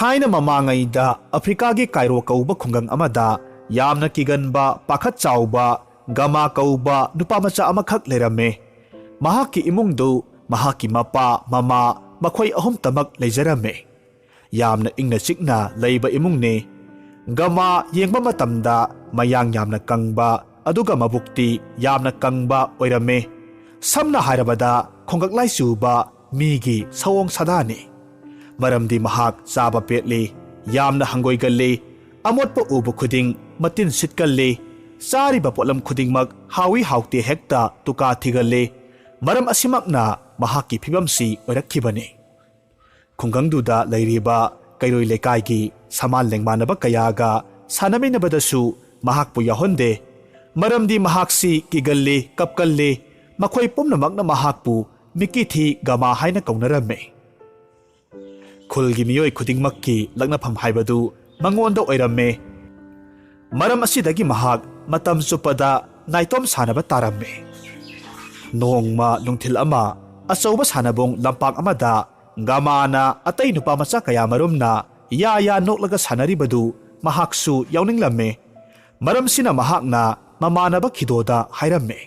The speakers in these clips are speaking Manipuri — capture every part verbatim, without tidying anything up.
ꯊꯥꯏꯅ ꯃꯃꯥꯡꯉꯩꯗ ꯑꯐ꯭ꯔꯤꯀꯥꯒꯤ ꯀꯥꯏꯔꯣ ꯀꯧꯕ ꯈꯨꯡꯒꯪ ꯑꯃꯗ ꯌꯥꯝꯅ ꯀꯤꯒꯟꯕ, ꯄꯥꯈꯠ ꯆꯥꯎꯕ ꯒꯃꯥ ꯀꯧꯕ ꯅꯨꯄꯥ ꯃꯆꯥ ꯑꯃꯈꯛ ꯂꯩꯔꯝꯃꯦ꯫ ꯃꯍꯥꯛꯀꯤ ꯏꯃꯨꯡꯗꯨ ꯃꯍꯥꯛꯀꯤ ꯃꯄꯥ, ꯃꯃꯥ, ꯃꯈꯣꯏ ꯑꯍꯨꯝꯇꯃꯛ ꯂꯩꯖꯔꯝꯃꯦ꯫ ꯌꯥꯝꯅ ꯏꯪꯅ ꯆꯤꯛꯅ ꯂꯩꯕ ꯏꯃꯨꯡꯅꯤ꯫ ꯒꯃꯥ ꯌꯦꯡꯕ ꯃꯇꯝꯗ ꯃꯌꯥꯡ ꯌꯥꯝꯅ ꯀꯪꯕ, ꯑꯗꯨꯒ ꯃꯕꯨꯛꯇꯤ ꯌꯥꯝꯅ ꯀꯪꯕ ꯑꯣꯏꯔꯝꯃꯤ꯫ ꯁꯝꯅ ꯍꯥꯏꯔꯕꯗ, ꯈꯣꯡꯒꯛꯂꯥꯏ ꯆꯨꯕ ꯃꯤꯒꯤ ꯁꯑꯣꯡ ꯁꯥꯗꯥꯅꯤ꯫ ꯃꯔꯝꯗꯤ ꯃꯍꯥꯛ ꯆꯥꯕ ꯄꯦꯠꯂꯤ, ꯌꯥꯝꯅ ꯍꯪꯒꯣꯏꯒꯜꯂꯤ, ꯑꯃꯣꯠꯄ ꯎꯕ ꯈꯨꯗꯤꯡ ꯃꯇꯤꯟ ꯁꯤꯠꯀꯜꯂꯤ, ꯆꯥꯔꯤꯕ ꯄꯣꯠꯂꯝ ꯈꯨꯗꯤꯡꯃꯛ ꯍꯥꯎꯏ ꯍꯥꯎꯇꯦ ꯍꯦꯛꯇ ꯇꯨꯀꯥ ꯊꯤꯒꯜꯂꯤ꯫ ꯃꯔꯝ ꯑꯁꯤꯃꯛꯅ ꯃꯍꯥꯛꯀꯤ ꯐꯤꯕꯝꯁꯤ ꯑꯣꯏꯔꯛꯈꯤꯕꯅꯤ꯫ ꯈꯨꯡꯒꯪꯗꯨꯗ ꯂꯩꯔꯤꯕ ꯀꯩꯔꯣꯏ ꯂꯩꯀꯥꯏꯒꯤ ꯁꯃꯥꯟ ꯂꯦꯡꯃꯥꯟꯅꯕ ꯀꯌꯥꯒ ꯁꯥꯟꯅꯃꯤꯟꯅꯕꯗꯁꯨ ꯃꯍꯥꯛꯄꯨ ꯌꯥꯎꯍꯟꯗꯦ꯫ ꯃꯔꯝꯗꯤ ꯃꯍꯥꯛꯁꯤ ꯀꯤꯒꯜꯂꯤ, ꯀꯞꯀꯜꯂꯤ꯫ ꯃꯈꯣꯏ ꯄꯨꯝꯅꯃꯛꯅ ꯃꯍꯥꯛꯄꯨ ꯃꯤꯀꯤꯊꯤ ꯒꯃꯥ ꯍꯥꯏꯅ ꯀꯧꯅꯔꯝꯃꯤ꯫ ꯈꯨꯜꯒꯤ ꯃꯤꯑꯣꯏ ꯈꯨꯗꯤꯡꯃꯛꯀꯤ ꯂꯛꯅꯐꯝ ꯍꯥꯏꯕꯗꯨ ꯃꯉꯣꯟꯗ ꯑꯣꯏꯔꯝꯃꯤ꯫ ꯃꯔꯝ ꯑꯁꯤꯗꯒꯤ ꯃꯍꯥꯛ ꯃꯇꯝ ꯆꯨꯞꯄꯗ ꯅꯥꯏꯇꯣꯝ ꯁꯥꯟꯅꯕ ꯇꯥꯔꯝꯃꯤ꯫ ꯅꯣꯡꯃ ꯅꯨꯡꯊꯤꯜ ꯑꯃ ꯑꯆꯧꯕ ꯁꯥꯟꯅꯕꯨꯡ ꯂꯝꯄꯥꯛ ꯑꯃꯗ ꯒꯃꯥꯅ ꯑꯇꯩ ꯅꯨꯄꯥ ꯃꯆꯥ ꯀꯌꯥ ꯃꯔꯨꯝꯅ ꯌꯥ ꯌꯥ ꯅꯣꯛꯂꯒ ꯁꯥꯟꯅꯔꯤꯕꯗꯨ ꯃꯍꯥꯛꯁꯨ ꯌꯥꯎꯅꯤꯡꯂꯝꯃꯤ꯫ ꯃꯔꯝꯁꯤꯅ ꯃꯍꯥꯛꯅ ꯃꯃꯥꯟꯅꯕ ꯈꯤꯗꯣꯗ ꯍꯥꯏꯔꯝꯃꯤ,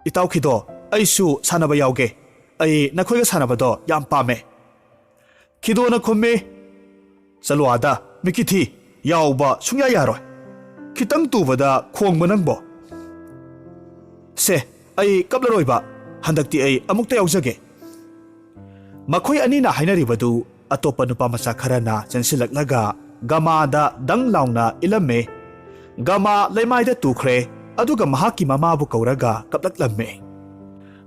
"ꯏꯇꯥꯎ ꯈꯤꯗꯣ, ꯑꯩꯁꯨ ꯁꯥꯟꯅꯕ ꯌꯥꯎꯒꯦ꯫ ꯑꯩ ꯅꯈꯣꯏꯒ ꯁꯥꯟꯅꯕꯗꯣ ꯌꯥꯝ ꯄꯥꯝꯃꯦ꯫" ꯈꯤꯗꯣꯅ ꯈꯨꯝꯃꯤ, "ꯆꯠꯂꯣ ꯑꯥꯗ, ꯃꯤꯀꯤꯊꯤ, ꯌꯥꯎꯕ ꯁꯨꯡꯌꯥ ꯌꯥꯔꯣꯏ꯫ ꯈꯤꯇꯪ ꯇꯨꯕꯗ ꯈꯣꯡꯕ ꯅꯪꯕꯣ꯫ ꯁꯦ, ꯑꯩ ꯀꯞꯂꯔꯣꯏꯕ, ꯍꯟꯗꯛꯇꯤ ꯑꯩ ꯑꯃꯨꯛꯇ ꯌꯥꯎꯖꯒꯦ꯫" ꯃꯈꯣꯏ ꯑꯅꯤꯅ ꯍꯥꯏꯅꯔꯤꯕꯗꯨ ꯑꯇꯣꯞꯄ ꯅꯨꯄꯥ ꯃꯆꯥ ꯈꯔꯅ ꯆꯦꯟꯁꯤꯜꯂꯛꯂꯒ ꯒꯃꯥꯗ ꯗꯪ ꯂꯥꯎꯅ ꯏꯜꯂꯝꯃꯦ꯫ ꯒꯃꯥ ꯂꯩꯃꯥꯏꯗ ꯇꯨꯈ꯭ꯔꯦ, ꯑꯗꯨꯒ ꯃꯍꯥꯛꯀꯤ ꯃꯃꯥꯕꯨ ꯀꯧꯔꯒ ꯀꯞꯂꯛꯂꯝꯃꯦ꯫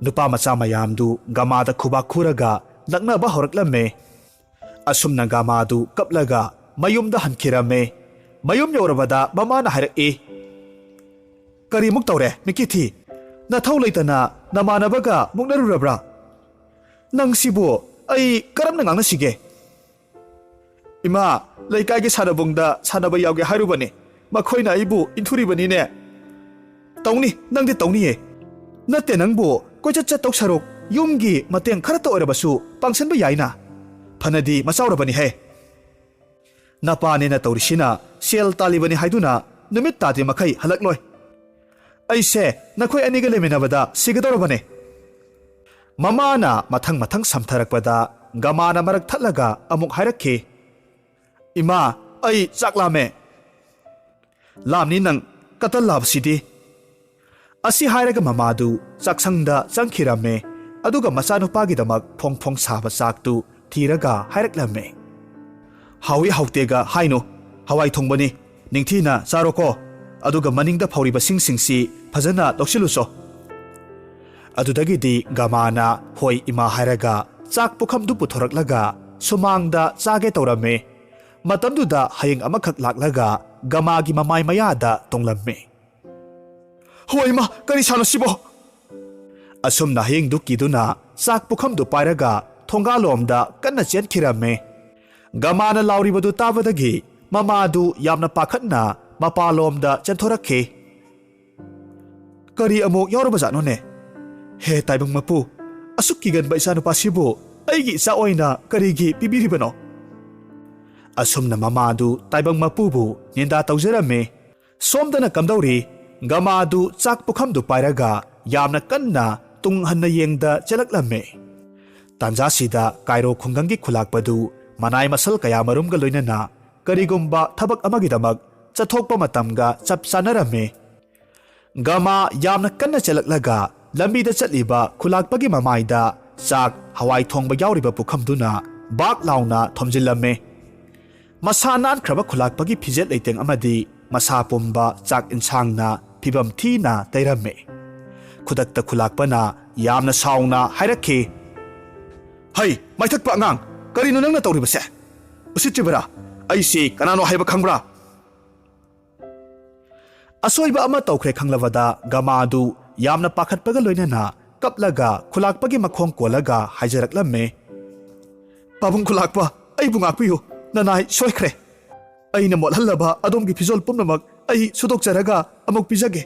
ꯅꯨꯄꯥ ꯃꯆꯥ ꯃꯌꯥꯝꯗꯨ ꯒꯃꯥꯗ ꯈꯨꯕꯥꯛ ꯈꯨꯔꯒ ꯂꯛꯅꯕ ꯍꯧꯔꯛꯂꯝꯃꯦ꯫ ꯑꯁꯨꯝꯅ ꯒꯃꯥꯗꯨ ꯀꯞꯂꯒ ꯃꯌꯨꯝꯗ ꯍꯟꯈꯤꯔꯝꯃꯦ꯫ ꯃꯌꯨꯝ ꯌꯧꯔꯕꯗ ꯃꯃꯥꯅ ꯍꯥꯏꯔꯛꯏ, "ꯀꯔꯤꯃꯨꯛ ꯇꯧꯔꯦ, ꯃꯤꯀꯤꯊꯤ? ꯅꯊꯧ ꯂꯩꯇꯅ ꯅꯃꯥꯟꯅꯕꯒ ꯃꯨꯛꯅꯔꯨꯔꯕ꯭ꯔꯥ? ꯅꯪꯁꯤꯕꯨ ꯑꯩ ꯀꯔꯝꯅ ꯉꯥꯡꯅꯁꯤꯒꯦ?" "ꯏꯃꯥ, ꯂꯩꯀꯥꯏꯒꯤ ꯁꯥꯟꯅꯕꯨꯡꯗ ꯁꯥꯟꯅꯕ ꯌꯥꯎꯒꯦ ꯍꯥꯏꯔꯨꯕꯅꯦ꯫ ꯃꯈꯣꯏꯅ ꯑꯩꯕꯨ ꯏꯟꯊꯨꯔꯤꯕꯅꯤꯅꯦ꯫" "ꯇꯧꯅꯤ, ꯅꯪꯗꯤ ꯇꯧꯅꯤꯌꯦ꯫ ꯅꯠꯇꯦ, ꯅꯪꯕꯨ ꯀꯣꯏꯆꯠ ꯆꯠꯇꯧ ꯁꯔꯨꯛ ꯌꯨꯝꯒꯤ ꯃꯇꯦꯡ ꯈꯔꯇ ꯑꯣꯏꯔꯕꯁꯨ ꯄꯥꯡꯁꯤꯟꯕ ꯌꯥꯏꯅ꯫ ꯐꯅꯗꯤ ꯃꯆꯥꯎꯔꯕꯅꯤꯍꯦ꯫ ꯅꯄꯥꯅꯦꯅ ꯇꯧꯔꯤꯁꯤꯅ ꯁꯦꯜ ꯇꯥꯜꯂꯤꯕꯅꯤ ꯍꯥꯏꯗꯨꯅ ꯅꯨꯃꯤꯠ ꯇꯥꯗ꯭ꯔꯤ ꯃꯈꯩ ꯍꯜꯂꯛꯂꯣꯏ꯫ ꯑꯩꯁꯦ ꯅꯈꯣꯏ ꯑꯅꯤꯒ ꯂꯩꯃꯤꯟꯅꯕꯗ ꯁꯤꯒꯗꯧꯔꯕꯅꯦ꯫ ꯃꯃꯥꯅ ꯃꯊꯪ ꯃꯊꯪ ꯁꯝꯊꯔꯛꯄꯗ ꯒꯃꯥꯅ ꯃꯔꯛ ꯊꯠꯂꯒ ꯑꯃꯨꯛ ꯍꯥꯏꯔꯛꯈꯤ, "ꯏꯃꯥ, ꯑꯩ ꯆꯥꯛ ꯂꯥꯝꯃꯦ꯫" "ꯂꯥꯝꯅꯤ ꯅꯪ, ꯀꯇꯜ ꯂꯥꯕꯁꯤꯗꯤ꯫" ꯑꯁꯤ ꯍꯥꯏꯔꯒ ꯃꯃꯥꯗꯨ ꯆꯥꯛꯁꯪꯗ ꯆꯪꯈꯤꯔꯝꯃꯦ꯫ ꯑꯗꯨꯒ ꯃꯆꯥꯅꯨꯄꯥꯒꯤꯗꯃꯛ ꯐꯣꯡ ꯐꯣꯡ ꯁꯥꯕ ꯆꯥꯛꯇꯨ ꯊꯤꯔꯒ ꯍꯥꯏꯔꯛꯂꯝꯃꯦ꯫ "ꯍꯥꯎꯏ ꯍꯥꯎꯇꯦꯒ ꯍꯥꯏꯅꯨ, ꯍꯋꯥꯏ ꯊꯣꯡꯕꯅꯤ, ꯅꯤꯡꯊꯤꯅ ꯆꯥꯔꯣꯀꯣ꯫ ꯑꯗꯨꯒ ꯃꯅꯤꯡꯗ ꯐꯧꯔꯤꯕ ꯁꯤꯡꯁꯤꯡꯁꯤ ꯐꯖꯅ ꯂꯧꯁꯤꯜꯂꯨꯆꯣ꯫" ꯑꯗꯨꯗꯒꯤꯗꯤ ꯒꯃꯥꯅ "ꯍꯣꯏ ꯏꯃꯥ" ꯍꯥꯏꯔꯒ ꯆꯥꯛ ꯄꯨꯈꯝꯗꯨ ꯄꯨꯊꯣꯔꯛꯂꯒ ꯁꯨꯃꯥꯡꯗ ꯆꯥꯒꯦ ꯇꯧꯔꯝꯃꯦ꯫ ꯃꯇꯝꯗꯨꯗ ꯍꯌꯦꯡ ꯑꯃꯈꯛ ꯂꯥꯛꯂꯒ ꯒꯃꯥꯒꯤ ꯃꯃꯥꯏ ꯃꯌꯥꯗ ꯇꯣꯡꯂꯝꯃꯦ꯫ "ꯍꯣꯏ ꯏꯃꯥ, ꯀꯔꯤ ꯁꯥꯅꯣ ꯁꯤꯕꯣ?" ꯑꯁꯨꯝꯅ ꯍꯌꯦꯡꯗꯨ ꯀꯤꯗꯨꯅ ꯆꯥꯛ ꯄꯨꯈꯝꯗꯨ ꯄꯥꯏꯔꯒ ꯊꯣꯡꯒꯥꯜꯂꯣꯝꯗ ꯀꯟꯅ ꯆꯦꯟꯈꯤꯔꯝꯃꯦ꯫ ꯒꯃꯥꯅ ꯂꯥꯎꯔꯤꯕꯗꯨ ꯇꯥꯕꯗꯒꯤ ꯃꯃꯥꯗꯨ ꯌꯥꯝꯅ ꯄꯥꯈꯠꯅ ꯃꯄꯥꯟꯂꯣꯝꯗ ꯆꯦꯟꯊꯣꯔꯛꯈꯤ꯫ "ꯀꯔꯤ ꯑꯃꯨꯛ ꯌꯥꯎꯔꯕꯖꯥꯠꯅꯣꯅꯦ? ꯍꯦ ꯇꯥꯏꯕꯪ ꯃꯄꯨ, ꯑꯁꯨꯛ ꯀꯤꯒꯟꯕ ꯏꯆꯥꯅꯨꯄꯥꯁꯤꯕꯨ ꯑꯩꯒꯤ ꯏꯆꯥ ꯑꯣꯏꯅ ꯀꯔꯤꯒꯤ ꯄꯤꯕꯤꯔꯤꯕꯅꯣ?" ꯑꯁꯨꯝꯅ ꯃꯃꯥꯗꯨ ꯇꯥꯏꯕꯪ ꯃꯄꯨꯕꯨ ꯅꯤꯟꯗꯥ ꯇꯧꯖꯔꯝꯃꯤ꯫ ꯁꯣꯝꯗꯅ ꯀꯝꯗꯧꯔꯤ? ꯒꯃꯥꯗꯨ ꯆꯥꯛ ꯄꯨꯈꯝꯗꯨ ꯄꯥꯏꯔꯒ ꯌꯥꯝꯅ ꯀꯟꯅ ꯇꯨꯡ ꯍꯟꯅ ꯌꯦꯡꯗ ꯆꯦꯜꯂꯛꯂꯝꯃꯤ꯫ ꯇꯥꯟꯖꯥꯁꯤꯗ ꯀꯥꯏꯔꯣ ꯈꯨꯡꯒꯪꯒꯤ ꯈꯨꯂꯥꯛꯄꯗꯨ ꯃꯅꯥꯏ ꯃꯁꯜ ꯀꯌꯥꯃꯔꯨꯝꯒ ꯂꯣꯏꯅꯅ ꯀꯔꯤꯒꯨꯝꯕ ꯊꯕꯛ ꯑꯃꯒꯤꯗꯃꯛ ꯆꯠꯊꯣꯛꯄ ꯃꯇꯝꯒ ꯆꯞ ꯆꯥꯅꯔꯝꯃꯤ꯫ ꯒꯃꯥ ꯌꯥꯝꯅ ꯀꯟꯅ ꯆꯦꯜꯂꯛꯂꯒ ꯂꯝꯕꯤꯗ ꯆꯠꯂꯤꯕ ꯈꯨꯂꯥꯛꯄꯒꯤ ꯃꯃꯥꯏꯗ ꯆꯥꯛ, ꯍꯋꯥꯏ ꯊꯣꯡꯕ ꯌꯥꯎꯔꯤꯕ ꯄꯨꯈꯝꯗꯨꯅ ꯕꯥꯛ ꯂꯥꯎꯅ ꯊꯣꯝꯖꯤꯜꯂꯝꯃꯤ꯫ ꯃꯁꯥ ꯅꯥꯟꯈ꯭ꯔꯕ ꯈꯨꯂꯥꯛꯄꯒꯤ ꯐꯤꯖꯦꯠ ꯂꯩꯇꯦꯡ ꯑꯃꯗꯤ ꯃꯁꯥ ꯄꯨꯝꯕ ꯆꯥꯛ ꯏꯟꯁꯥꯡꯅ ꯐꯤꯕꯝ ꯊꯤꯅ ꯇꯩꯔꯝꯃꯤ꯫ ꯈꯨꯗꯛꯇ ꯈꯨꯂꯥꯛꯄꯅ ꯌꯥꯝꯅ ꯁꯥꯎꯅ ꯍꯥꯏꯔꯛꯈꯤ, "ꯍꯩ, ꯃꯥꯏꯊꯛꯄ ꯑꯉꯥꯡ, ꯀꯔꯤꯅꯣ ꯅꯪꯅ ꯇꯧꯔꯤꯕꯁꯦ? ꯎꯁꯤꯠꯇ꯭ꯔꯤꯕꯔꯥ? ꯑꯩꯁꯤ ꯀꯅꯥꯅꯣ ꯍꯥꯏꯕ ꯈꯪꯕ꯭ꯔꯥ?" ꯑꯁꯣꯏꯕ ꯑꯃ ꯇꯧꯈ꯭ꯔꯦ ꯈꯪꯂꯕꯗ ꯒꯃꯥꯗꯨ ꯌꯥꯝꯅ ꯄꯥꯈꯠꯄꯒ ꯂꯣꯏꯅꯅ ꯀꯞꯂꯒ ꯈꯨꯂꯥꯛꯄꯒꯤ ꯃꯈꯣꯡ ꯀꯣꯜꯂꯒ ꯍꯥꯏꯖꯔꯛꯂꯝꯃꯦ, "ꯄꯥꯕꯨꯡ ꯈꯨꯂꯥꯛꯄ, ꯑꯩꯕꯨ ꯉꯥꯛꯄꯤꯌꯨ, ꯅꯅꯥꯏ ꯁꯣꯏꯈ꯭ꯔꯦ꯫ ꯑꯩꯅ ꯃꯣꯠꯍꯜꯂꯕ ꯑꯗꯣꯝꯒꯤ ꯐꯤꯖꯣꯜ ꯄꯨꯝꯅꯃꯛ ꯑꯩ ꯁꯨꯗꯣꯛꯆꯔꯒ ꯑꯃꯨꯛ ꯄꯤꯖꯒꯦ꯫"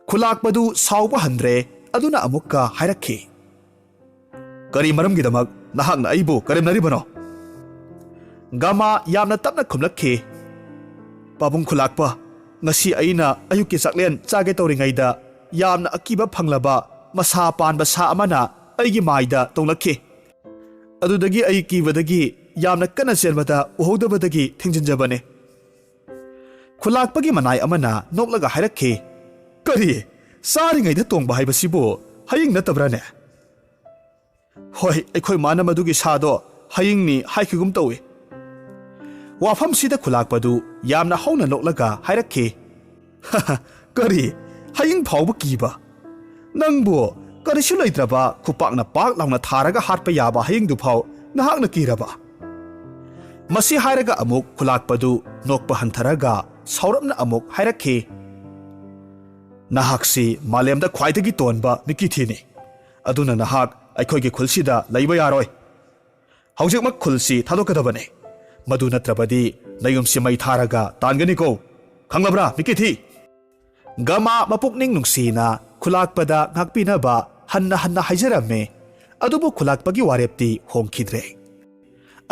ꯈꯨꯂꯥꯛꯄꯗꯨ ꯁꯥꯎꯕ ꯍꯟꯗ꯭ꯔꯦ, ꯑꯗꯨꯅ ꯑꯃꯨꯛꯀ ꯍꯥꯏꯔꯛꯈꯤ, "ꯀꯔꯤ ꯃꯔꯝꯒꯤꯗꯃꯛ ꯅꯍꯥꯛꯅ ꯑꯩꯕꯨ ꯀꯔꯦꯝꯅꯔꯤꯕꯅꯣ?" ꯒꯥꯃꯥ ꯌꯥꯝꯅ ꯇꯞꯅ ꯈꯨꯝꯂꯛꯈꯤ, "ꯄꯥꯕꯨꯡ ꯈꯨꯂꯥꯛꯄ, ꯉꯁꯤ ꯑꯩꯅ ꯑꯌꯨꯛꯀꯤ ꯆꯥꯛꯂꯦꯟ ꯆꯥꯒꯦ ꯇꯧꯔꯤꯉꯩꯗ ꯌꯥꯝꯅ ꯑꯀꯤꯕ ꯐꯪꯂꯕ ꯃꯁꯥ ꯄꯥꯟꯕ ꯁꯥ ꯑꯃꯅ ꯑꯩꯒꯤ ꯃꯥꯏꯗ ꯇꯣꯡꯂꯛꯈꯤ꯫ ꯑꯗꯨꯗꯒꯤ ꯑꯩ ꯀꯤꯕꯗꯒꯤ ꯌꯥꯝꯅ ꯀꯟꯅ ꯆꯦꯟꯕꯗ ꯎꯍꯧꯗꯕꯗꯒꯤ ꯊꯦꯡꯖꯤꯟꯖꯕꯅꯤ꯫" ꯈꯨꯂꯥꯛꯄꯒꯤ ꯃꯅꯥꯏ ꯑꯃꯅ ꯅꯣꯛꯂꯒ ꯍꯥꯏꯔꯛꯈꯤ, "ꯀꯔꯤ? ꯆꯥꯔꯤꯉꯩꯗ ꯇꯣꯡꯕ ꯍꯥꯏꯕꯁꯤꯕꯨ ꯍꯌꯤꯡ ꯅꯠꯇꯕ꯭ꯔꯥꯅꯦ?" "ꯍꯣꯏ, ꯑꯩꯈꯣꯏ ꯃꯥꯅ ꯃꯗꯨꯒꯤ ꯁꯥꯗꯣ ꯍꯌꯤꯡꯅꯤ ꯍꯥꯏꯈꯤꯒꯨꯝ ꯇꯧꯏ꯫" ꯋꯥꯐꯝꯁꯤꯗ ꯈꯨꯂꯥꯛꯄꯗꯨ ꯌꯥꯝꯅ ꯍꯧꯅ ꯅꯣꯛꯂꯒ ꯍꯥꯏꯔꯛꯈꯤ, "ꯀꯔꯤ? ꯍꯌꯤꯡ ꯐꯥꯎꯕ ꯀꯤꯕ? ꯅꯪꯕꯨ ꯀꯔꯤꯁꯨ ꯂꯩꯇ꯭ꯔꯕ ꯈꯨꯄꯥꯛꯅ ꯄꯥꯛ ꯂꯥꯎꯅ ꯊꯥꯔꯒ ꯍꯥꯠꯄ ꯌꯥꯕ ꯍꯌꯤꯡꯗꯨ ꯐꯥꯎ ꯅꯍꯥꯛꯅ ꯀꯤꯔꯕ?" ꯃꯁꯤ ꯍꯥꯏꯔꯒ ꯑꯃꯨꯛ ꯈꯨꯂꯥꯛꯄꯗꯨ ꯅꯣꯛꯄ ꯍꯟꯊꯔꯒ ꯁꯥꯎꯔꯞꯅ ꯑꯃꯨꯛ ꯍꯥꯏꯔꯛꯈꯤ, "ꯅꯍꯥꯛꯁꯤ ꯃꯥꯂꯦꯝꯗ ꯈ꯭ꯋꯥꯏꯗꯒꯤ ꯇꯣꯟꯕ ꯃꯤꯀꯤꯊꯤꯅꯤ꯫ ꯑꯗꯨꯅ ꯅꯍꯥꯛ ꯑꯩꯈꯣꯏꯒꯤ ꯈꯨꯜꯁꯤꯗ ꯂꯩꯕ ꯌꯥꯔꯣꯏ꯫ ꯍꯧꯖꯤꯛꯃꯛ ꯈꯨꯜꯁꯤ ꯊꯥꯗꯣꯛꯀꯗꯕꯅꯤ꯫ ꯃꯗꯨ ꯅꯠꯇ꯭ꯔꯕꯗꯤ ꯅꯌꯨꯝꯁꯤ ꯃꯩ ꯊꯥꯔꯒ ꯇꯥꯟꯒꯅꯤꯀꯣ꯫ ꯈꯪꯂꯕ꯭ꯔꯥ, ꯃꯤꯀꯤꯊꯤ?" ꯒꯥꯃꯥ ꯃꯄꯨꯛꯅꯤꯡ ꯅꯨꯡꯁꯤꯅ ꯈꯨꯂꯥꯛꯄꯗ ꯉꯥꯛꯄꯤꯅꯕ ꯍꯟꯅ ꯍꯟꯅ ꯍꯥꯏꯖꯔꯝꯃꯤ꯫ ꯑꯗꯨꯕꯨ ꯈꯨꯂꯥꯛꯄꯒꯤ ꯋꯥꯔꯦꯞꯇꯤ ꯍꯣꯡꯈꯤꯗ꯭ꯔꯦ꯫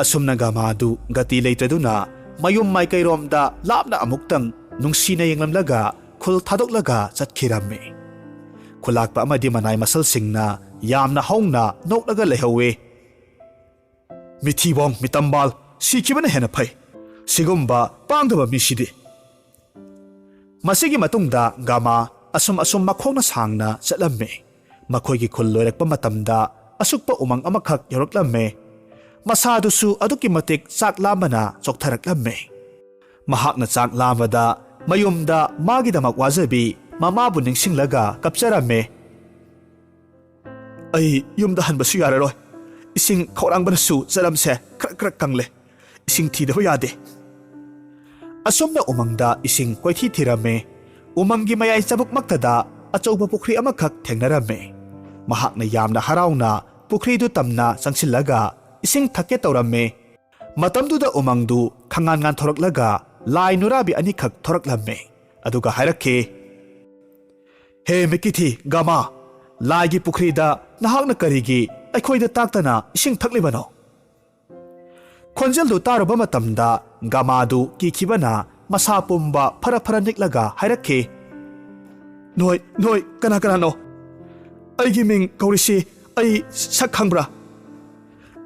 ꯑꯁꯨꯝꯅ ꯒꯥꯃꯥꯗꯨ ꯒꯇꯤ ꯂꯩꯇ꯭ꯔꯗꯨꯅ ꯃꯌꯨꯝ ꯃꯥꯏꯀꯩꯔꯣꯝꯗ ꯂꯥꯞꯅ ꯑꯃꯨꯛꯇꯪ ꯅꯨꯡꯁꯤꯅ ꯌꯦꯡꯂꯝꯂꯒ ꯈꯨꯜ ꯊꯥꯗꯣꯛꯂꯒ ꯆꯠꯈꯤꯔꯝꯃꯤ꯫ ꯈꯨꯂꯥꯛꯄ ꯑꯃꯗꯤ ꯃꯅꯥꯏ ꯃꯁꯜꯁꯤꯡꯅ ꯌꯥꯝꯅ ꯍꯧꯅ ꯅꯣꯛꯂꯒ ꯂꯩꯍꯧꯋꯤ꯫ "ꯃꯤꯊꯤꯕꯣꯡ ꯃꯤꯇꯝꯕꯥꯜ, ꯁꯤꯈꯤꯕꯅ ꯍꯦꯟꯅ ꯐꯩ꯫ ꯁꯤꯒꯨꯝꯕ ꯄꯥꯡꯗꯕ ꯃꯤꯁꯤꯗꯤ꯫" ꯃꯁꯤꯒꯤ ꯃꯇꯨꯡꯗ ꯒꯥꯃꯥ ꯑꯁꯨꯝ ꯑꯁꯨꯝ ꯃꯈꯣꯡꯅ ꯁꯥꯡꯅ ꯆꯠꯂꯝꯃꯤ꯫ ꯃꯈꯣꯏꯒꯤ ꯈꯨꯜ ꯂꯣꯏꯔꯛꯄ ꯃꯇꯝꯗ ꯑꯁꯨꯛꯄ ꯎꯃꯪ ꯑꯃꯈꯛ ꯌꯧꯔꯛꯂꯝꯃꯤ꯫ ꯃꯁꯥꯗꯨꯁꯨ ꯑꯗꯨꯛꯀꯤ ꯃꯇꯤꯛ ꯆꯥꯛ ꯂꯥꯝꯕꯅ ꯆꯣꯛꯊꯔꯛꯂꯝꯃꯤ꯫ ꯃꯍꯥꯛꯅ ꯆꯥꯛ ꯂꯥꯝꯕꯗ ꯃꯌꯨꯝꯗ ꯃꯥꯒꯤꯗꯃꯛ ꯋꯥꯖꯕꯤ ꯃꯃꯥꯕꯨ ꯅꯤꯡꯁꯤꯡꯂꯒ ꯀꯞꯆꯔꯝꯃꯤ꯫ "ꯑꯩ ꯌꯨꯝꯗ ꯍꯟꯕꯁꯨ ꯌꯥꯔꯔꯣꯏ꯫ ꯏꯁꯤꯡ ꯈꯧꯔꯥꯡꯕꯅꯁꯨ ꯆꯔꯝꯁꯦ ꯈꯔꯛ ꯈꯔꯛ ꯀꯪꯂꯦ꯫ ꯏꯁꯤꯡ ꯊꯤꯗꯕ ꯌꯥꯗꯦ꯫" ꯑꯁꯨꯝꯅ ꯎꯃꯪꯗ ꯏꯁꯤꯡ ꯀꯣꯏꯊꯤ ꯊꯤꯔꯝꯃꯤ꯫ ꯎꯃꯪꯒꯤ ꯃꯌꯥꯏ ꯆꯕꯨꯛꯃꯛꯇꯗ ꯑꯆꯧꯕ ꯄꯨꯈ꯭ꯔꯤ ꯑꯃꯈꯛ ꯊꯦꯡꯅꯔꯝꯃꯤ꯫ ꯃꯍꯥꯛꯅ ꯌꯥꯝꯅ ꯍꯔꯥꯎꯅ ꯄꯨꯈ꯭ꯔꯤꯗꯨ ꯇꯝꯅ ꯆꯪꯁꯤꯜꯂꯒ ꯏꯁꯤꯡ ꯊꯛꯀꯦ ꯇꯧꯔꯝꯃꯤ꯫ ꯃꯇꯝꯗꯨꯗ ꯎꯃꯪꯗꯨ ꯈꯪꯉꯥꯟ ꯉꯥꯟꯊꯣꯔꯛꯂꯒ ꯂꯥꯏ ꯅꯨꯔꯥꯕꯤ ꯑꯅꯤꯈꯛ ꯊꯣꯔꯛꯂꯝꯃꯤ꯫ ꯑꯗꯨꯒ ꯍꯥꯏꯔꯛꯈꯤ, "ꯍꯦ ꯃꯤꯀꯤꯊꯤ ꯒꯥꯃꯥ, ꯂꯥꯏꯒꯤ ꯄꯨꯈ꯭ꯔꯤꯗ ꯅꯍꯥꯛꯅ ꯀꯔꯤꯒꯤ ꯑꯩꯈꯣꯏꯗ ꯇꯥꯛꯇꯅ ꯏꯁꯤꯡ ꯊꯛꯂꯤꯕꯅꯣ? ꯈꯣꯟꯖꯦꯜꯗꯨ ꯇꯥꯔꯨꯕ ꯃꯇꯝꯗ ꯒꯃꯥꯗꯨ ꯀꯤꯈꯤꯕꯅ ꯃꯁꯥ ꯄꯨꯝꯕ ꯐꯔ ꯐꯔ ꯅꯤꯛꯂꯒ ꯍꯥꯏꯔꯛꯈꯤ, "ꯅꯣꯏ, ꯅꯣꯏ ꯀꯅꯥ ꯀꯅꯥꯅꯣ? ꯑꯩꯒꯤ ꯃꯤꯡ ꯀꯧꯔꯤꯁꯤ ꯑꯩ ꯁꯛ ꯈꯪꯕ꯭ꯔꯥ?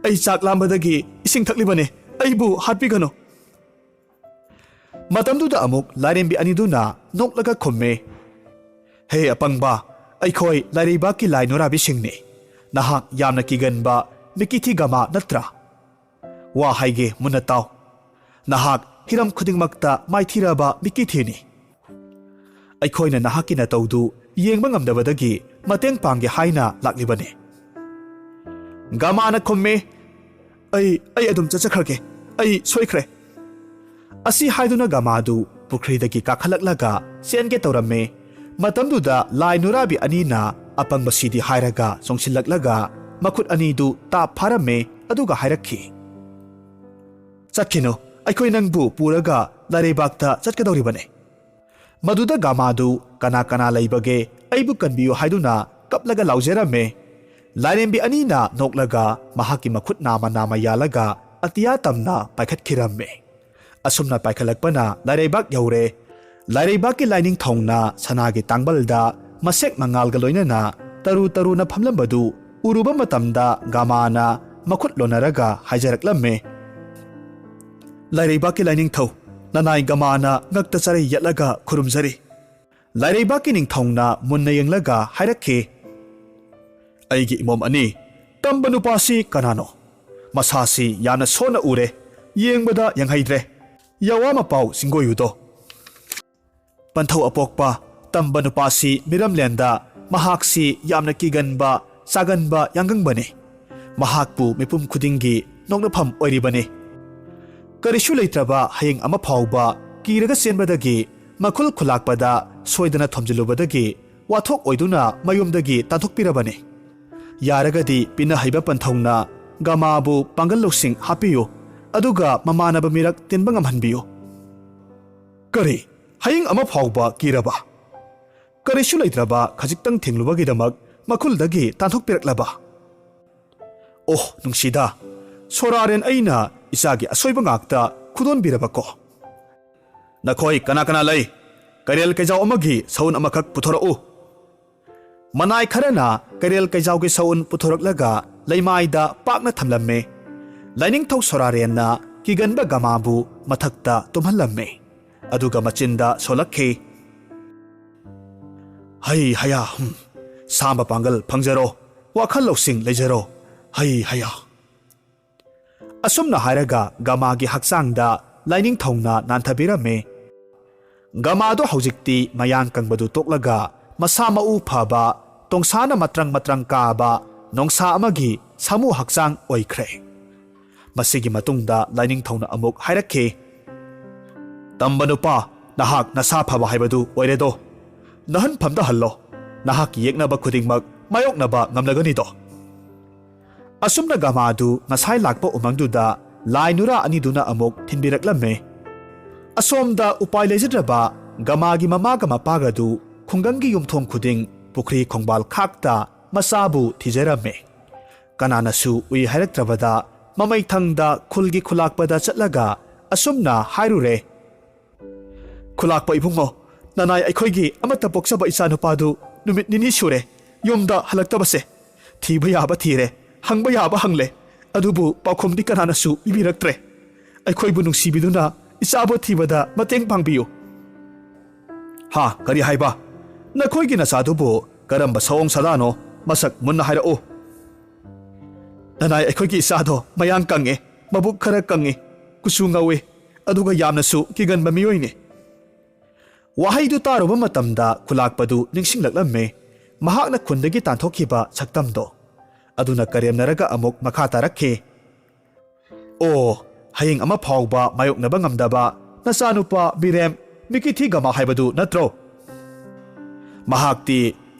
ꯑꯩ ꯆꯥꯛ ꯂꯥꯝꯕꯗꯒꯤ ꯏꯁꯤꯡ ꯊꯛꯂꯤꯕꯅꯤ꯫ ꯑꯩꯕꯨ ꯍꯥꯠꯄꯤꯒꯅꯨ!" ꯃꯇꯝꯗꯨꯗ ꯑꯃꯨꯛ ꯂꯥꯏꯔꯦꯝꯕꯤ ꯑꯅꯤꯗꯨꯅ ꯅꯣꯛꯂꯒ ꯈꯨꯝꯃꯤ, "ꯍꯦ ꯑꯄꯪꯕ, ꯑꯩꯈꯣꯏ ꯂꯥꯏꯔꯩꯕꯥꯛꯀꯤ ꯂꯥꯏ ꯅꯨꯔꯥꯕꯤꯁꯤꯡꯅꯤ꯫ ꯅꯍꯥꯛ ꯌꯥꯝꯅ ꯀꯤꯒꯟꯕ ꯃꯤꯀꯤꯊꯤ ꯒꯃꯥ ꯅꯠꯇ꯭ꯔꯥ? ꯋꯥ ꯍꯥꯏꯒꯦ, ꯃꯨꯟꯅ ꯇꯥꯎ꯫ ꯅꯍꯥꯛ ꯍꯤꯔꯝ ꯈꯨꯗꯤꯡꯃꯛꯇ ꯃꯥꯏꯊꯤꯔꯕ ꯃꯤꯀꯤꯊꯤꯅꯤ꯫ ꯑꯩꯈꯣꯏꯅ ꯅꯍꯥꯛꯀꯤ ꯅꯇꯧꯗꯨ ꯌꯦꯡꯕ ꯉꯝꯗꯕꯗꯒꯤ ꯃꯇꯦꯡ ꯄꯥꯡꯒꯦ ꯍꯥꯏꯅ ꯂꯥꯛꯂꯤꯕꯅꯤ꯫" ꯒꯃꯥꯅ ꯈꯨꯝꯃꯤ, "ꯑꯩ, ꯑꯩ ꯑꯗꯨꯝ ꯆꯠꯆꯈ꯭ꯔꯒꯦ꯫ ꯑꯩ ꯁꯣꯏꯈ꯭ꯔꯦ꯫" ꯑꯁꯤ ꯍꯥꯏꯗꯨꯅ ꯒꯃꯥꯗꯨ ꯄꯨꯈ꯭ꯔꯤꯗꯒꯤ ꯀꯥꯈꯠꯂꯛꯂꯒ ꯆꯦꯟꯒꯦ ꯇꯧꯔꯝꯃꯤ꯫ ꯃꯇꯝꯗꯨꯗ ꯂꯥꯏ ꯅꯨꯔꯥꯕꯤ ꯑꯅꯤꯅ ꯑꯄꯪꯕꯁꯤꯗꯤ ꯍꯥꯏꯔꯒ ꯆꯣꯡꯁꯤꯜꯂꯛꯂꯒ ꯃꯈꯨꯠ ꯑꯅꯤꯗꯨ ꯇꯥꯞ ꯐꯥꯔꯝꯃꯤ, ꯑꯗꯨꯒ ꯍꯥꯏꯔꯛꯈꯤ, "ꯆꯠꯈꯤꯅꯨ, ꯑꯩꯈꯣꯏ ꯅꯪꯕꯨ ꯄꯨꯔꯒ ꯂꯥꯏꯔꯩꯕꯥꯛꯇ ꯆꯠꯀꯗꯧꯔꯤꯕꯅꯤ꯫" ꯃꯗꯨꯗ ꯒꯃꯥꯗꯨ "ꯀꯅꯥ ꯀꯅꯥ ꯂꯩꯕꯒꯦ? ꯑꯩꯕꯨ ꯀꯟꯕꯤꯌꯨ" ꯍꯥꯏꯗꯨꯅ ꯀꯞꯂꯒ ꯂꯥꯎꯖꯔꯝꯃꯦ꯫ ꯂꯥꯏꯔꯦꯝꯕꯤ ꯑꯅꯤꯅ ꯅꯣꯛꯂꯒ ꯃꯍꯥꯛꯀꯤ ꯃꯈꯨꯠ ꯅꯥꯃ ꯅꯥꯃ ꯌꯥꯜꯂꯒ ꯑꯇꯤꯌꯥ ꯇꯝꯅ ꯄꯥꯏꯈꯠꯈꯤꯔꯝꯃꯦ꯫ ꯑꯁꯨꯝꯅ ꯄꯥꯏꯈꯠꯂꯛꯄꯅ ꯂꯥꯏꯔꯩꯕꯥꯛ ꯌꯧꯔꯦ꯫ ꯂꯥꯏꯔꯩꯕꯥꯛꯀꯤ ꯂꯥꯏꯅꯤꯡꯊꯧꯅ ꯁꯅꯥꯒꯤ ꯇꯥꯡꯕꯜꯗ ꯃꯁꯦꯛ ꯃꯉꯥꯜꯒ ꯂꯣꯏꯅꯅ ꯇꯔꯨ ꯇꯔꯨꯅ ꯐꯝꯂꯝꯕꯗꯨ ꯎꯔꯨꯕ ꯃꯇꯝꯗ ꯒꯃꯥꯅ ꯃꯈꯨꯠ ꯂꯣꯟꯅꯔꯒ ꯍꯥꯏꯖꯔꯛꯂꯝꯃꯦ, "ꯂꯥꯏꯔꯩꯕꯥꯛꯀꯤ ꯂꯥꯏꯅꯤꯡꯊꯧ, ꯅꯅꯥꯏ ꯒꯃꯥꯅ ꯉꯛꯇ ꯆꯔꯩ ꯌꯦꯠꯂꯒ ꯈꯨꯔꯨꯝꯖꯔꯤ꯫" ꯂꯥꯏꯔꯩꯕꯥꯛꯀꯤ ꯅꯤꯡꯊꯧꯅ ꯃꯨꯟꯅ ꯌꯦꯡꯂꯒ ꯍꯥꯏꯔꯛꯈꯤ, "ꯑꯩꯒꯤ ꯏꯃꯣꯝ ꯑꯅꯤ, ꯇꯝꯕ ꯅꯨꯄꯥꯁꯤ ꯀꯅꯥꯅꯣ? ꯃꯁꯥꯁꯤ ꯌꯥꯝꯅ ꯁꯣꯟꯅ ꯎꯔꯦ, ꯌꯦꯡꯕꯗ ꯌꯦꯡꯍꯩꯗ꯭ꯔꯦ꯫ ꯌꯥꯋꯥ ꯃꯄꯥꯎ ꯆꯤꯡꯒꯣꯏꯌꯨꯗꯣ꯫" ꯄꯟꯊꯧ ꯑꯄꯣꯛꯄ, ꯇꯝꯕ ꯅꯨꯄꯥꯁꯤ ꯃꯤꯔꯝꯂꯦꯟꯗ ꯃꯍꯥꯛꯁꯤ ꯌꯥꯝꯅ ꯀꯤꯒꯟꯕ, ꯆꯥꯒꯟꯕ ꯌꯥꯡꯒꯪꯕꯅꯤ꯫ ꯃꯍꯥꯛꯄꯨ ꯃꯤꯄꯨꯝ ꯈꯨꯗꯤꯡꯒꯤ ꯅꯣꯛꯅꯐꯝ ꯑꯣꯏꯔꯤꯕꯅꯤ꯫ ꯀꯔꯤꯁꯨ ꯂꯩꯇ꯭ꯔꯕ ꯍꯌꯦꯡ ꯑꯃ ꯐꯥꯎꯕ ꯀꯤꯔꯒ ꯆꯦꯟꯕꯗꯒꯤ ꯃꯈꯨꯜ ꯈꯨꯂꯥꯛꯄꯗ ꯁꯣꯏꯗꯅ ꯊꯣꯝꯖꯤꯜꯂꯨꯕꯗꯒꯤ ꯋꯥꯊꯣꯛ ꯑꯣꯏꯗꯨꯅ ꯃꯌꯨꯝꯗꯒꯤ ꯇꯥꯟꯊꯣꯛꯄꯤꯔꯕꯅꯤ꯫ ꯌꯥꯔꯒꯗꯤ ꯄꯤꯅ ꯍꯩꯕ ꯄꯟꯊꯧꯅ ꯒꯃꯥꯕꯨ ꯄꯥꯡꯒꯜ ꯂꯧꯁꯤꯡ ꯍꯥꯞꯄꯤꯌꯨ, ꯑꯗꯨꯒ ꯃꯃꯥꯟꯅꯕ ꯃꯤꯔꯛ ꯇꯤꯟꯕ ꯉꯝꯍꯟꯕꯤꯌꯨ꯫ ꯀꯔꯤ? ꯍꯌꯦꯡ ꯑꯃ ꯐꯥꯎꯕ ꯀꯤꯔꯕ? ꯀꯔꯤꯁꯨ ꯂꯩꯇ꯭ꯔꯕ ꯈꯖꯤꯛꯇꯪ ꯊꯦꯡꯂꯨꯕꯒꯤꯗꯃꯛ ꯃꯈꯨꯜꯗꯒꯤ ꯇꯥꯟꯊꯣꯛꯄꯤꯔꯛꯂꯕ? ꯑꯣꯍ, ꯅꯨꯡꯁꯤꯗ, ꯁꯣꯔꯥꯔꯦꯟ ꯑꯩꯅ ꯏꯆꯥꯒꯤ ꯑꯁꯣꯏꯕ ꯉꯥꯛꯇ ꯈꯨꯗꯣꯟꯕꯤꯔꯕꯀꯣ꯫ ꯅꯈꯣꯏ ꯀꯅꯥ ꯀꯅꯥ ꯂꯩ? ꯀꯩꯔꯦꯜ ꯀꯩꯖꯥꯎ ꯑꯃꯒꯤ ꯁꯎꯟ ꯑꯃꯈꯛ ꯄꯨꯊꯣꯔꯛꯎ꯫ ꯃꯅꯥꯏ ꯈꯔꯅ ꯀꯩꯔꯦꯜ ꯀꯩꯖꯥꯎꯒꯤ ꯁꯎꯟ ꯄꯨꯊꯣꯔꯛꯂꯒ ꯂꯩꯃꯥꯏꯗ ꯄꯥꯛꯅ ꯊꯝꯂꯝꯃꯦ꯫ ꯂꯥꯏꯅꯤꯡꯊꯧ ꯁꯣꯔꯥꯔꯦꯟꯅ ꯀꯤꯒꯟꯕ ꯒꯃꯥꯕꯨ ꯃꯊꯛꯇ ꯇꯨꯝꯍꯜꯂꯝꯃꯦ꯫ ꯑꯗꯨꯒ ꯃꯆꯤꯟꯗ ꯁꯣꯜꯂꯛꯈꯤ, "ꯍꯩ ꯍꯌꯥ, ꯍꯨꯝ, ꯁꯥ ꯃꯄꯥꯡꯒꯜ ꯐꯪꯖꯔꯣ, ꯋꯥꯈꯜ ꯂꯧꯁꯤꯡ ꯂꯩꯖꯔꯣ, ꯍꯩ ꯍꯌꯥ"꯫ ꯑꯁꯨꯝꯅ ꯍꯥꯏꯔꯒ ꯒꯃꯥꯒꯤ ꯍꯛꯆꯥꯡꯗ ꯂꯥꯏꯅꯤꯡꯊꯧꯅ ꯅꯥꯟꯊꯕꯤꯔꯝꯃꯦ꯫ ꯒꯃꯥꯗꯣ ꯍꯧꯖꯤꯛꯇꯤ ꯃꯌꯥꯡ ꯀꯪꯕꯗꯨ ꯇꯣꯛꯂꯒ ꯃꯁꯥ ꯃꯎ ꯐꯕ, ꯇꯣꯡꯁꯥꯅ ꯃꯇ꯭ꯔꯪ ꯃꯇ꯭ꯔꯪ ꯀꯥꯕ ꯅꯣꯡꯁꯥ ꯑꯃꯒꯤ ꯁꯥꯃꯨ ꯍꯛꯆꯥꯡ ꯑꯣꯏꯈ꯭ꯔꯦ꯫ ꯃꯁꯤꯒꯤ ꯃꯇꯨꯡꯗ ꯂꯥꯏꯅꯤꯡꯊꯧꯅ ꯑꯃꯨꯛ ꯍꯥꯏꯔꯛꯈꯤ, "ꯇꯝꯕ ꯅꯨꯄꯥ, ꯅꯍꯥꯛ ꯅꯁꯥ ꯐꯕ ꯍꯥꯏꯕꯗꯨ ꯑꯣꯏꯔꯦꯗꯣ꯫ ꯅꯍꯟꯐꯝꯗ ꯍꯜꯂꯣ꯫ ꯅꯍꯥꯛꯀꯤ ꯌꯦꯛꯅꯕ ꯈꯨꯗꯤꯡꯃꯛ ꯃꯥꯌꯣꯛꯅꯕ ꯉꯝꯂꯒꯅꯤꯗꯣ"꯫ ꯑꯁꯨꯝꯅ ꯒꯃꯥꯗꯨ ꯉꯁꯥꯏ ꯂꯥꯛꯄ ꯎꯃꯪꯗꯨꯗ ꯂꯥꯏ ꯅꯨꯔꯥ ꯑꯅꯤꯗꯨꯅ ꯑꯃꯨꯛ ꯊꯤꯟꯕꯤꯔꯛꯂꯝꯃꯦ꯫ ꯑꯁꯣꯝꯗ ꯎꯄꯥꯏ ꯂꯩꯖꯗ꯭ꯔꯕ ꯒꯃꯥꯒꯤ ꯃꯃꯥꯒ ꯃꯄꯥꯒꯗꯨ ꯈꯨꯡꯒꯪꯒꯤ ꯌꯨꯝꯊꯣꯡ ꯈꯨꯗꯤꯡ ꯄꯨꯈ꯭ꯔꯤ ꯈꯣꯡꯕꯥꯜ ꯈꯥꯛꯇ ꯃꯆꯥꯕꯨ ꯊꯤꯖꯔꯝꯃꯦ꯫ ꯀꯅꯥꯅꯁꯨ ꯎꯏ ꯍꯥꯏꯔꯛꯇ꯭ꯔꯕꯗ ꯃꯃꯩꯊꯪꯗ ꯈꯨꯜꯒꯤ ꯈꯨꯂꯥꯛꯄꯗ ꯆꯠꯂꯒ ꯑꯁꯨꯝꯅ ꯍꯥꯏꯔꯨꯔꯦ, "ꯈꯨꯂꯥꯛꯄ ꯏꯕꯨꯡꯉꯣ, ꯅꯅꯥꯏ ꯑꯩꯈꯣꯏꯒꯤ ꯑꯃꯠꯇ ꯄꯣꯛꯆꯕ ꯏꯆꯥꯅꯨꯄꯥꯗꯨ ꯅꯨꯃꯤꯠ ꯅꯤꯅꯤ ꯁꯨꯔꯦ ꯌꯨꯝꯗ ꯍꯜꯂꯛꯇꯕꯁꯦ꯫ ꯊꯤꯕ ꯌꯥꯕ ꯊꯤꯔꯦ, ꯍꯪꯕ ꯌꯥꯕ ꯍꯪꯂꯦ, ꯑꯗꯨꯕꯨ ꯄꯥꯎꯈꯨꯝꯗꯤ ꯀꯅꯥꯅꯁꯨ ꯄꯤꯕꯤꯔꯛꯇ꯭ꯔꯦ꯫ ꯑꯩꯈꯣꯏꯕꯨ ꯅꯨꯡꯁꯤꯕꯤꯗꯨꯅ ꯏꯆꯥꯕꯨ ꯊꯤꯕꯗ ꯃꯇꯦꯡ ꯄꯥꯡꯕꯤꯌꯨ"꯫ "ꯍꯥ, ꯀꯔꯤ ꯍꯥꯏꯕ? ꯅꯈꯣꯏꯒꯤ ꯅꯆꯥꯗꯨꯕꯨ ꯀꯔꯝꯕ ꯁꯑꯣꯡ ꯁꯥꯗꯥꯅꯣ? ꯃꯁꯛ ꯃꯨꯟꯅ ꯍꯥꯏꯔꯛꯎ"꯫ "ꯅꯅꯥꯏ ꯑꯩꯈꯣꯏꯒꯤ ꯏꯆꯥꯗꯣ ꯃꯌꯥꯡ ꯀꯪꯉꯦ, ꯃꯕꯨꯛ ꯈꯔ ꯀꯪꯉꯦ, ꯀꯨꯆꯨ ꯉꯧꯋꯦ, ꯑꯗꯨꯒ ꯌꯥꯝꯅꯁꯨ ꯀꯤꯒꯟꯕ ꯃꯤꯑꯣꯏꯅꯦ"꯫ ꯋꯥꯍꯩꯗꯨ ꯇꯥꯔꯨꯕ ꯃꯇꯝꯗ ꯈꯨꯂꯥꯛꯄꯗꯨ ꯅꯤꯡꯁꯤꯡꯂꯛꯂꯝꯃꯦ, ꯃꯍꯥꯛꯅ ꯈꯨꯟꯗꯒꯤ ꯇꯥꯟꯊꯣꯛꯈꯤꯕ ꯁꯛꯇꯝꯗꯣ꯫ ꯑꯗꯨꯅ ꯀꯔꯦꯝꯅꯔꯒ ꯑꯃꯨꯛ ꯃꯈꯥ ꯇꯥꯔꯛꯈꯤ, "ꯑꯣ, ꯍꯌꯦꯡ ꯑꯃ ꯐꯥꯎꯕ ꯃꯥꯌꯣꯛꯅꯕ ꯉꯝꯗꯕ ꯅꯆꯥꯅꯨꯄꯥ ꯃꯤꯔꯦꯝ ꯃꯤꯀꯤꯊꯤ ꯒꯃꯥ ꯍꯥꯏꯕꯗꯨ ꯅꯠꯇ꯭ꯔꯣ? ꯃꯍꯥꯛꯇꯤ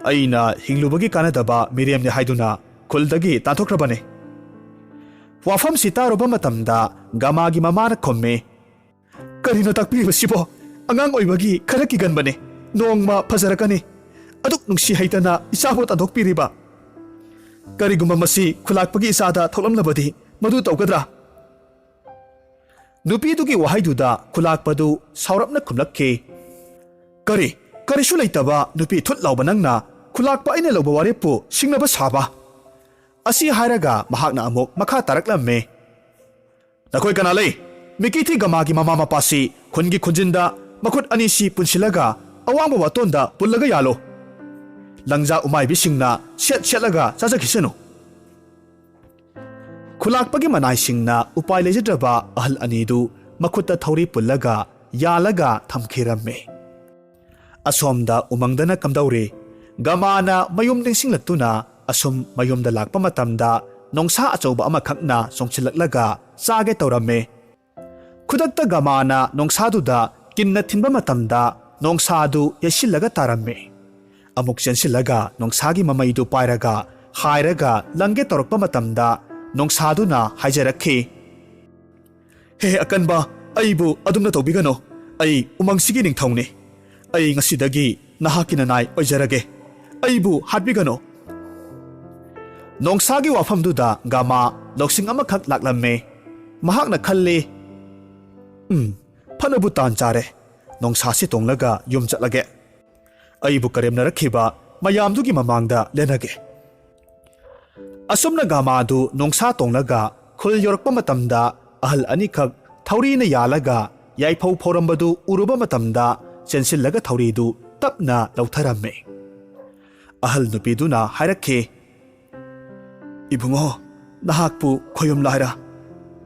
ꯑꯩꯅ ꯍꯤꯡꯂꯨꯕꯒꯤ ꯀꯥꯟꯅꯗꯕ ꯃꯤꯔꯦꯝꯅꯤ ꯍꯥꯏꯗꯨꯅ ꯈꯨꯜꯗꯒꯤ ꯇꯥꯟꯊꯣꯛꯈ꯭ꯔꯕꯅꯤ"꯫ ꯋꯥꯐꯝꯁꯤ ꯇꯥꯔꯨꯕ ꯃꯇꯝꯗ ꯒꯃꯥꯒꯤ ꯃꯃꯥꯅ ꯈꯨꯝꯃꯤ, "ꯀꯔꯤꯅꯣ ꯇꯥꯛꯄꯤꯔꯤꯕꯁꯤꯕꯣ? ꯑꯉꯥꯡ ꯑꯣꯏꯕꯒꯤ ꯈꯔ ꯀꯤꯒꯟꯕꯅꯤ꯫ ꯅꯣꯡꯃ ꯐꯖꯔꯛꯀꯅꯤ꯫ ꯑꯗꯨꯛ ꯅꯨꯡꯁꯤ ꯍꯩꯇꯅ ꯏꯆꯥꯕꯨ ꯇꯥꯟꯊꯣꯛꯄꯤꯔꯤꯕ"꯫ ꯀꯔꯤꯒꯨꯝꯕ ꯃꯁꯤ ꯈꯨꯂꯥꯛꯄꯒꯤ ꯏꯆꯥꯗ ꯊꯣꯛꯂꯝꯂꯕꯗꯤ ꯃꯗꯨ ꯇꯧꯒꯗ꯭ꯔꯥ? ꯅꯨꯄꯤꯗꯨꯒꯤ ꯋꯥꯍꯩꯗꯨꯗ ꯈꯨꯂꯥꯛꯄꯗꯨ ꯁꯥꯎꯔꯞꯅ ꯈꯨꯝꯂꯛꯈꯤ, "ꯀꯔꯤ? ꯀꯔꯤꯁꯨ ꯂꯩꯇꯕ ꯅꯨꯄꯤ ꯊꯨꯠ ꯂꯥꯎꯕ ꯅꯪꯅ ꯈꯨꯂꯥꯛꯄ ꯑꯩꯅ ꯂꯧꯕ ꯋꯥꯔꯦꯞꯄꯨ ꯁꯤꯡꯅꯕ ꯁꯥꯕ?" ꯑꯁꯤ ꯍꯥꯏꯔꯒ ꯃꯍꯥꯛꯅ ꯑꯃꯨꯛ ꯃꯈꯥ ꯇꯥꯔꯛꯂꯝꯃꯤ, "ꯅꯈꯣꯏ ꯀꯅꯥ ꯂꯩ? ꯃꯤꯀꯤꯊꯤ ꯒꯃꯥꯒꯤ ꯃꯃꯥ ꯃꯄꯥꯁꯤ ꯈꯨꯟꯒꯤ ꯈꯨꯟꯖꯤꯟꯗ ꯃꯈꯨꯠ ꯑꯅꯤꯁꯤ ꯄꯨꯟꯁꯤꯜꯂꯒ ꯑꯋꯥꯡꯕ ꯋꯥꯇꯣꯟꯗ ꯄꯨꯜꯂꯒ ꯌꯥꯜꯂꯨ꯫ ꯂꯪꯖꯥ ꯎꯃꯥꯏꯕꯤꯁꯤꯡꯅ ꯁꯦꯠ ꯁꯦꯠꯂꯒ ꯆꯥꯖꯈꯤꯁꯅꯨ꯫" ꯈꯨꯂꯥꯛꯄꯒꯤ ꯃꯅꯥꯏꯁꯤꯡꯅ ꯎꯄꯥꯏ ꯂꯩꯖꯗ꯭ꯔꯕ ꯑꯍꯜ ꯑꯅꯤꯗꯨ ꯃꯈꯨꯠꯇ ꯊꯧꯔꯤ ꯄꯨꯜꯂꯒ ꯌꯥꯜꯂꯒ ꯊꯝꯈꯤꯔꯝꯃꯤ꯫ ꯑꯁꯣꯝꯗ ꯎꯃꯪꯗꯅ ꯀꯝꯗꯧꯔꯤ? ꯒꯃꯥꯅ ꯃꯌꯨꯝ ꯅꯤꯡꯁꯤꯡꯂꯛꯇꯨꯅ ꯑꯁꯨꯝ ꯃꯌꯨꯝꯗ ꯂꯥꯛꯄ ꯃꯇꯝꯗ ꯅꯣꯡꯁꯥ ꯑꯆꯧꯕ ꯑꯃꯈꯛꯅ ꯆꯣꯡꯁꯤꯜꯂꯛꯂꯒ ꯆꯥꯒꯦ ꯇꯧꯔꯝꯃꯤ꯫ ꯈꯨꯗꯛꯇ ꯒꯃꯥꯅ ꯅꯣꯡꯁꯥꯗꯨꯗ ꯀꯤꯟꯅ ꯊꯤꯟꯕ ꯃꯇꯝꯗ ꯅꯣꯡꯁꯥꯗꯨ ꯌꯩꯁꯤꯜꯂꯒ ꯇꯥꯔꯝꯃꯤ꯫ ꯑꯃꯨꯛ ꯆꯦꯟꯁꯤꯜꯂꯒ ꯅꯣꯡꯁꯥꯒꯤ ꯃꯃꯩꯗꯨ ꯄꯥꯏꯔꯒ ꯍꯥꯏꯔꯒ ꯂꯪꯒꯦ ꯇꯧꯔꯛꯄ ꯃꯇꯝꯗ ꯅꯣꯡꯁꯥꯗꯨꯅ ꯍꯥꯏꯖꯔꯛꯈꯤ, "ꯍꯦ ꯑꯀꯟꯕ, ꯑꯩꯕꯨ ꯑꯗꯨꯝꯅ ꯇꯧꯕꯤꯒꯅꯨ꯫ ꯑꯩ ꯎꯃꯪꯁꯤꯒꯤ ꯅꯤꯡꯊꯧꯅꯤ꯫ ꯑꯩ ꯉꯁꯤꯗꯒꯤ ꯅꯍꯥꯛꯀꯤ ꯅꯅꯥꯏ ꯑꯣꯏꯖꯔꯒꯦ꯫ ꯑꯩꯕꯨ ꯍꯥꯠꯄꯤꯒꯅꯨ꯫" ꯅꯣꯡꯁꯥꯒꯤ ꯋꯥꯐꯝꯗꯨꯗ ꯒꯥꯃꯥ ꯂꯧꯁꯤꯡ ꯑꯃꯈꯛ ꯂꯥꯛꯂꯝꯃꯦ꯫ ꯃꯍꯥꯛꯅ ꯈꯜꯂꯤ, "ꯎꯝ, ꯐꯅꯕꯨ ꯇꯥꯟ ꯆꯥꯔꯦ꯫ ꯅꯣꯡꯁꯥꯁꯤ ꯇꯣꯡꯂꯒ ꯌꯨꯝ ꯆꯠꯂꯒꯦ꯫ ꯑꯩꯕꯨ ꯀꯔꯦꯝꯅꯔꯛꯈꯤꯕ ꯃꯌꯥꯝꯗꯨꯒꯤ ꯃꯃꯥꯡꯗ ꯂꯦꯟꯅꯒꯦ꯫" ꯑꯁꯨꯝꯅ ꯒꯥꯃꯥꯗꯨ ꯅꯣꯡꯁꯥ ꯇꯣꯡꯂꯒ ꯈꯨꯜ ꯌꯧꯔꯛꯄ ꯃꯇꯝꯗ ꯑꯍꯜ ꯑꯅꯤꯈꯛ ꯊꯧꯔꯤꯅ ꯌꯥꯜꯂꯒ ꯌꯥꯏꯐꯧ ꯐꯧꯔꯝꯕꯗꯨ ꯎꯔꯨꯕ ꯃꯇꯝꯗ ꯆꯦꯟꯁꯤꯜꯂꯒ ꯊꯧꯔꯤꯗꯨ ꯇꯞꯅ ꯂꯧꯊꯔꯝꯃꯤ꯫ ꯑꯍꯜ ꯅꯨꯄꯤꯗꯨꯅ ꯍꯥꯏꯔꯛꯈꯤ, "ꯏꯕꯨꯡꯉꯣ, ꯅꯍꯥꯛꯄꯨ ꯈꯣꯌꯨꯝ ꯂꯥꯏꯔ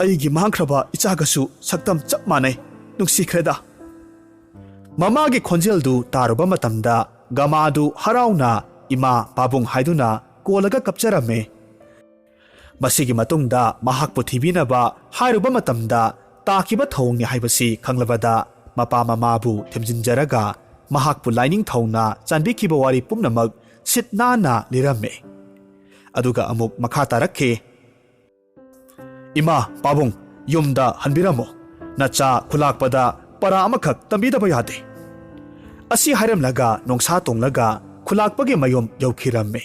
ꯑꯩꯒꯤ ꯃꯥꯡꯈ꯭ꯔꯕ ꯏꯆꯥꯒꯁꯨ ꯁꯛꯇꯝ ꯆꯞ ꯃꯥꯟꯅꯩ꯫ ꯅꯨꯡꯁꯤꯈ꯭ꯔꯦꯗ꯫" ꯃꯃꯥꯒꯤ ꯈꯣꯟꯖꯦꯜꯗꯨ ꯇꯥꯔꯨꯕ ꯃꯇꯝꯗ ꯒꯃꯥꯗꯨ ꯍꯔꯥꯎꯅ "ꯏꯃꯥ, ꯄꯥꯕꯨꯡ" ꯍꯥꯏꯗꯨꯅ ꯀꯣꯜꯂꯒ ꯀꯞꯆꯔꯝꯃꯤ꯫ ꯃꯁꯤꯒꯤ ꯃꯇꯨꯡꯗ ꯃꯍꯥꯛꯄꯨ ꯊꯤꯕꯤꯅꯕ ꯍꯥꯏꯔꯨꯕ ꯃꯇꯝꯗ ꯇꯥꯈꯤꯕ ꯊꯧꯑꯣꯡꯅꯤ ꯍꯥꯏꯕꯁꯤ ꯈꯪꯂꯕꯗ ꯃꯄꯥ ꯃꯃꯥꯕꯨ ꯊꯦꯝꯖꯤꯟꯖꯔꯒ ꯃꯍꯥꯛꯄꯨ ꯂꯥꯏꯅꯤꯡꯊꯧꯅ ꯆꯥꯟꯕꯤꯈꯤꯕ ꯋꯥꯔꯤ ꯄꯨꯝꯅꯃꯛ ꯁꯤꯠ ꯅꯥꯟꯅ ꯂꯤꯔꯝꯃꯤ꯫ ꯑꯗꯨꯒ ꯑꯃꯨꯛ ꯃꯈꯥ ꯇꯥꯔꯛꯈꯤ, "ꯏꯃꯥ, ꯄꯥꯕꯨꯡ, ꯌꯨꯝꯗ ꯍꯟꯕꯤꯔꯝꯃꯨ꯫ ꯅꯆꯥ ꯈꯨꯂꯥꯛꯄꯗ ꯄꯔꯥ ꯑꯃꯈꯛ ꯇꯝꯕꯤꯗꯕ ꯌꯥꯗꯦ꯫" ꯑꯁꯤ ꯍꯥꯏꯔꯝꯂꯒ ꯅꯣꯡꯁꯥ ꯇꯣꯡꯂꯒ ꯈꯨꯂꯥꯛꯄꯒꯤ ꯃꯌꯨꯝ ꯌꯧꯈꯤꯔꯝꯃꯤ꯫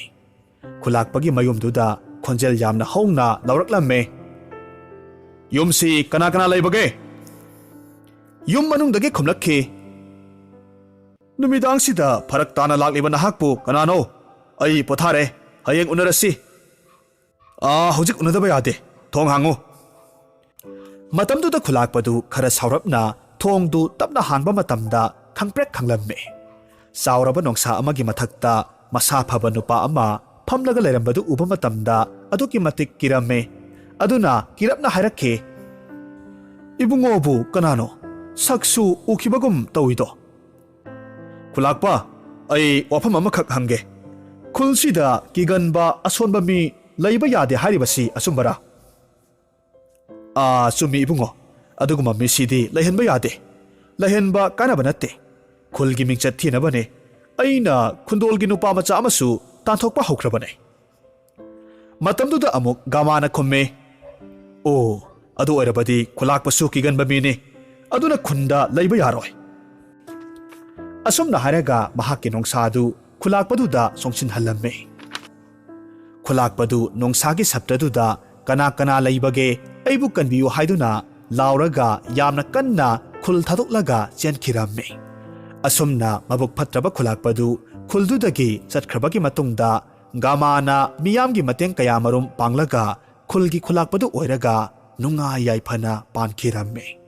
ꯈꯨꯂꯥꯛꯄꯒꯤ ꯃꯌꯨꯝꯗꯨꯗ ꯈꯣꯟꯖꯦꯜ ꯌꯥꯝꯅ ꯍꯧꯅ ꯂꯥꯎꯔꯛꯂꯝꯃꯦ꯫ "ꯌꯨꯝꯁꯤ ꯀꯅꯥ ꯀꯅꯥ ꯂꯩꯕꯒꯦ?" ꯌꯨꯝ ꯃꯅꯨꯡꯗꯒꯤ ꯈꯨꯝꯂꯛꯈꯤ꯫ "ꯅꯨꯃꯤꯗꯥꯡꯁꯤꯗ ꯐꯔꯛ ꯇꯥꯅ ꯂꯥꯛꯂꯤꯕ ꯅꯍꯥꯛꯄꯨ ꯀꯅꯥꯅꯣ? ꯑꯩ ꯄꯣꯊꯥꯔꯦ, ꯍꯌꯦꯡ ꯎꯅꯔꯁꯤ꯫" "ꯑꯥ, ꯍꯧꯖꯤꯛ ꯎꯅꯗꯕ ꯌꯥꯗꯦ, ꯊꯣꯡ ꯍꯥꯡꯉꯨ꯫" ꯃꯇꯝꯗꯨꯗ ꯈꯨꯂꯥꯛꯄꯗꯨ ꯈꯔ ꯁꯥꯎꯔꯞꯅ ꯊꯣꯡꯗꯨ ꯇꯞꯅ ꯍꯥꯡꯕ ꯃꯇꯝꯗ ꯈꯪꯄ꯭ꯔꯦꯛ ꯈꯪꯂꯝꯃꯤ꯫ ꯆꯥꯎꯔꯕ ꯅꯣꯡꯁꯥ ꯑꯃꯒꯤ ꯃꯊꯛꯇ ꯃꯁꯥ ꯐꯕ ꯅꯨꯄꯥ ꯑꯃ ꯐꯝꯂꯒ ꯂꯩꯔꯝꯕꯗꯨ ꯎꯕ ꯃꯇꯝꯗ ꯑꯗꯨꯛꯀꯤ ꯃꯇꯤꯛ ꯀꯤꯔꯝꯃꯤ꯫ ꯑꯗꯨꯅ ꯀꯤꯔꯞꯅ ꯍꯥꯏꯔꯛꯈꯤ, "ꯏꯕꯨꯡꯉꯣꯕꯨ ꯀꯅꯥꯅꯣ? ꯁꯛꯁꯨ ꯎꯈꯤꯕꯒꯨꯝ ꯇꯧꯏꯗꯣ?" "ꯈꯨꯂꯥꯛꯄ, ꯑꯩ ꯋꯥꯐꯝ ꯑꯃꯈꯛ ꯍꯪꯒꯦ꯫ ꯈꯨꯜꯁꯤꯗ ꯀꯤꯒꯟꯕ ꯑꯁꯣꯟꯕ ꯃꯤ ꯂꯩꯕ ꯌꯥꯗꯦ ꯍꯥꯏꯔꯤꯕꯁꯤ ꯑꯆꯨꯝꯕꯔꯥ?" "ꯑꯥ, ꯆꯨꯝꯃꯤ ꯏꯕꯨꯡꯉꯣ꯫ ꯑꯗꯨꯒꯨꯝꯕ ꯃꯤꯁꯤꯗꯤ ꯂꯩꯍꯟꯕ ꯌꯥꯗꯦ꯫ ꯂꯩꯍꯟꯕ ꯀꯥꯟꯅꯕ ꯅꯠꯇꯦ꯫ ꯈꯨꯜꯒꯤ ꯃꯤꯡꯆꯠ ꯊꯤꯅꯕꯅꯦ꯫ ꯑꯩꯅ ꯈꯨꯟꯗꯣꯜꯒꯤ ꯅꯨꯄꯥ ꯃꯆꯥ ꯑꯃꯁꯨ ꯇꯥꯟꯊꯣꯛꯄ ꯍꯧꯈ꯭ꯔꯕꯅꯦ꯫" ꯃꯇꯝꯗꯨꯗ ꯑꯃꯨꯛ ꯒꯥꯃꯥꯅ ꯈꯨꯝꯃꯤ, "ꯑꯣ, ꯑꯗꯨ ꯑꯣꯏꯔꯕꯗꯤ ꯈꯨꯂꯥꯛꯄꯁꯨ ꯀꯤꯒꯟꯕ ꯃꯤꯅꯤ꯫ ꯑꯗꯨꯅ ꯈꯨꯟꯗ ꯂꯩꯕ ꯌꯥꯔꯣꯏ꯫" ꯑꯁꯨꯝꯅ ꯍꯥꯏꯔꯒ ꯃꯍꯥꯛꯀꯤ ꯅꯣꯡꯁꯥꯗꯨ ꯈꯨꯂꯥꯛꯄꯗꯨꯗ ꯆꯣꯡꯁꯤꯟꯍꯜꯂꯝꯃꯤ꯫ ꯈꯨꯂꯥꯛꯄꯗꯨ ꯅꯣꯡꯁꯥꯒꯤ ꯁꯞꯇꯗꯨꯗ "ꯀꯅꯥ ꯀꯅꯥ ꯂꯩꯕꯒꯦ? ꯑꯩꯕꯨ ꯀꯟꯕꯤꯌꯨ" ꯍꯥꯏꯗꯨꯅ ꯂꯥꯎꯔꯒ ꯌꯥꯝꯅ ꯀꯟꯅ ꯈꯨꯜ ꯊꯥꯗꯣꯛꯂꯒ ꯆꯦꯟꯈꯤꯔꯝꯃꯤ꯫ ꯑꯁꯨꯝꯅ ꯃꯕꯨꯛ ꯐꯠꯇ꯭ꯔꯕ ꯈꯨꯂꯥꯛꯄꯗꯨ ꯈꯨꯜꯗꯨꯗꯒꯤ ꯆꯠꯈ꯭ꯔꯕꯒꯤ ꯃꯇꯨꯡꯗ ꯒꯥꯃꯥꯅ ꯃꯤꯌꯥꯝꯒꯤ ꯃꯇꯦꯡ ꯀꯌꯥꯃꯔꯨꯝ ꯄꯥꯡꯂꯒ ꯈꯨꯜꯒꯤ ꯈꯨꯂꯥꯛꯄꯗꯨ ꯑꯣꯏꯔꯒ ꯅꯨꯡꯉꯥꯏ ꯌꯥꯏꯐꯅ ꯄꯥꯟꯈꯤꯔꯝꯃꯤ꯫